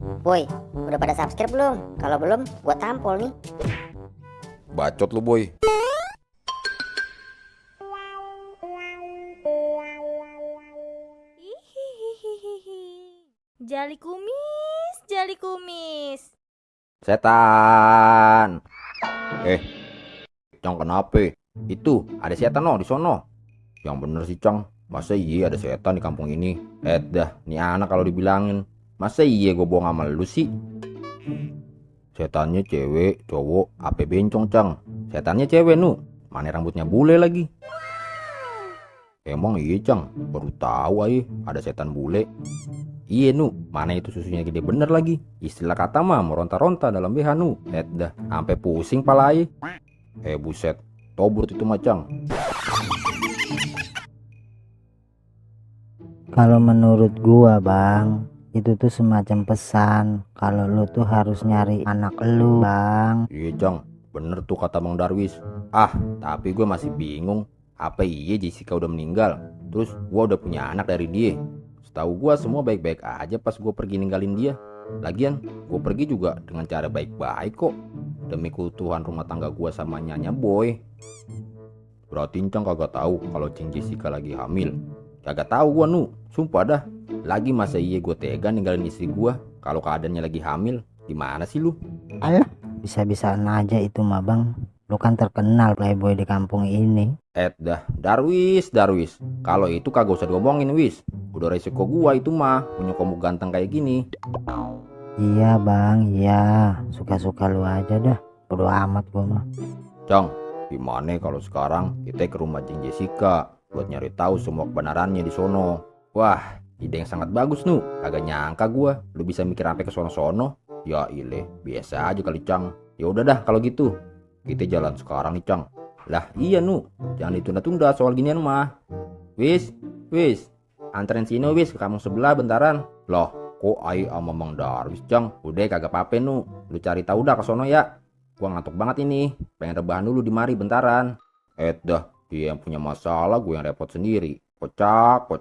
Boy, udah pada subscribe belum? Kalau belum, gua tampol nih. Bacot lu boy. Hihihihihi. Jali kumis, jali kumis. Setan. Cang kenapa? Itu ada setan no di sono. Yang bener sih Cang. Masa iya ada setan di kampung ini? Dah, nih anak kalau dibilangin. Masa iya gue bohong sama lu sih? Setannya cewek, cowok, apa bencong Cang? Setannya cewek nu. Mana rambutnya bule lagi? Emang iya Cang, baru tahu aja ada setan bule. Iya nu, mana itu susunya gede bener lagi. Istilah kata mah meronta-ronta dalam BH nu. Dah, sampai pusing pala aja. Buset, tobrut itu macang. Kalau menurut gua bang, itu tuh semacam pesan kalau lu tuh harus nyari anak lu bang. Iya Cang, bener tuh kata Bang Darwis. Tapi gue masih bingung. Apa iya Jessica udah meninggal? Terus gue udah punya anak dari dia. Setahu gue semua baik-baik aja pas gue pergi ninggalin dia. Lagian gue pergi juga dengan cara baik-baik kok. Demi keutuhan rumah tangga gue sama Nyanya Boy. Berarti Cang kagak tahu kalau Cing Jessica lagi hamil. Kagak tahu gua nu, sumpah dah. Lagi masa iya gue tega ninggalin istri gua kalau keadaannya lagi hamil. Gimana sih lu? Alah, bisa-bisaan aja itu mah bang. Lu kan terkenal playboy di kampung ini. Darwis. Kalau itu kagak usah diomongin wis. Udah resiko gua itu mah punya kamu ganteng kayak gini. Iya bang, iya. Suka-suka lu aja dah. Bodo amat gua mah. Cang, gimana kalau sekarang kita ke rumah Jeng Jessica buat nyari tahu semua kebenarannya di sono. Wah, ide yang sangat bagus nu. Kagak nyangka gua lu bisa mikir sampai ke sono-sono. Ya ile, biasa aja kali Cang. Ya udah dah kalau gitu. Kita jalan sekarang nih Cang. Lah iya nu, jangan ditunda-tunda soal ginian mah. Wis, anterin sini wis ke kampung sebelah bentaran. Loh, kok ai sama Mang Darwis Cang? Udah kagak apa-apa nu. Lu cari tahu dah ke sono ya. Gua ngantuk banget ini, pengen rebahan dulu di mari bentaran. Dah, dia yang punya masalah, gue yang repot sendiri. Kocak.